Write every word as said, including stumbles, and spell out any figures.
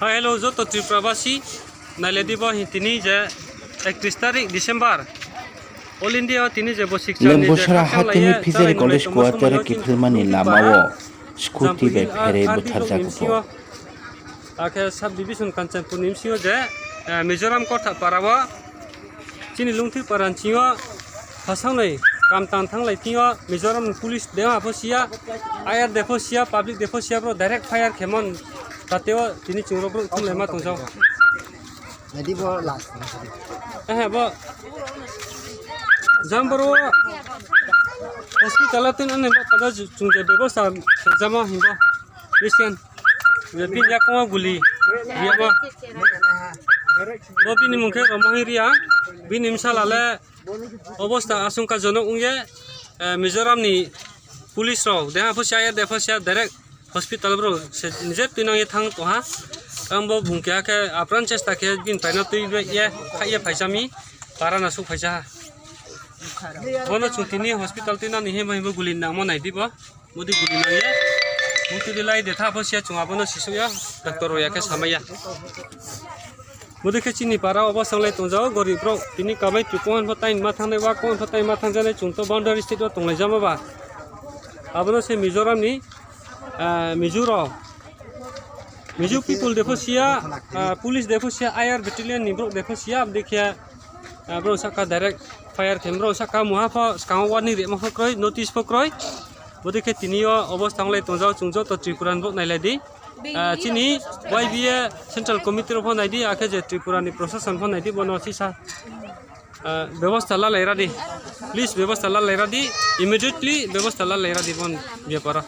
Hello, joto Tripura basi, nailedi bo hi tini je ekatris tarik December, All India o tini je bo siksa ni je Lembusra khakchang hatini laiye, Fishery chalai nunglai College tongma quarter somoi o chini kiphilmani Tripura lamao scooty bai Jampui pherwi R D block butharjago. Ni bisingo, akhe sub division Kanchanpur ni bisingo je, eh, Mizoram Kortha para o Chini Lungthir para ni sio phasang nai kam tang thang lai tio Mizoram ni police de ha pho sia, I R de pho sia, public de pho sia, bro direct fire khemon tateo tini chwng rok bro thum lai ma tong jao. Nadi bo last. Eh bo jam bro hospital a tun ane ba pada chwng je bebosta jama himbo. Listen. Je bini yakungo guli riyama. Bo bini mung khe Romohi Riya. Bini bwsala le obosta asongkajonok wngye, eh, Mizoram ni police rok deha pho siya, de pho siya, direct hospital bro se nije twi nangye thang tongha. Ang bo bung keha khe apran chesta khe bini paina twi ye kha ye phaisami para na su phaisa ha. Bono chwng tini hospital twi nani himba himba guli nangma nai di bo. Mudi guli nangya. Mudi di lai de tha pho sia chwng abono sisuk ya. Doctor rok ya khe samaya. Mudi khe chini para obo sanglai tongjao gorib rok. Tini kabai tu kuan pho tain ma thangnai wa kuan pho tain ma thangjanai chwng to boundary state o tonglai jama ba. Abono se Mizoram ni, ah, Mizo rok. Mizo people de pho sia, ah, police de pho sia, I R battalion ni borok de pho sia, abdi khe, ah, borok saka direct fire khe borok saka muha pho, skang warning rema pho kroi, notice pho kroi. Bodi khe tini o obosta wnglai tongjao chwng joto Tripura ni borok nailai di. Ah, chini Y B A Central Committee rok pho nai di, akhe je Tripura ni Prashasan pho nai di, bono sisa, ah, bebosta lalai ra di. Please bebosta lalai ra di, immediately bebosta lalai ra di bon beparo.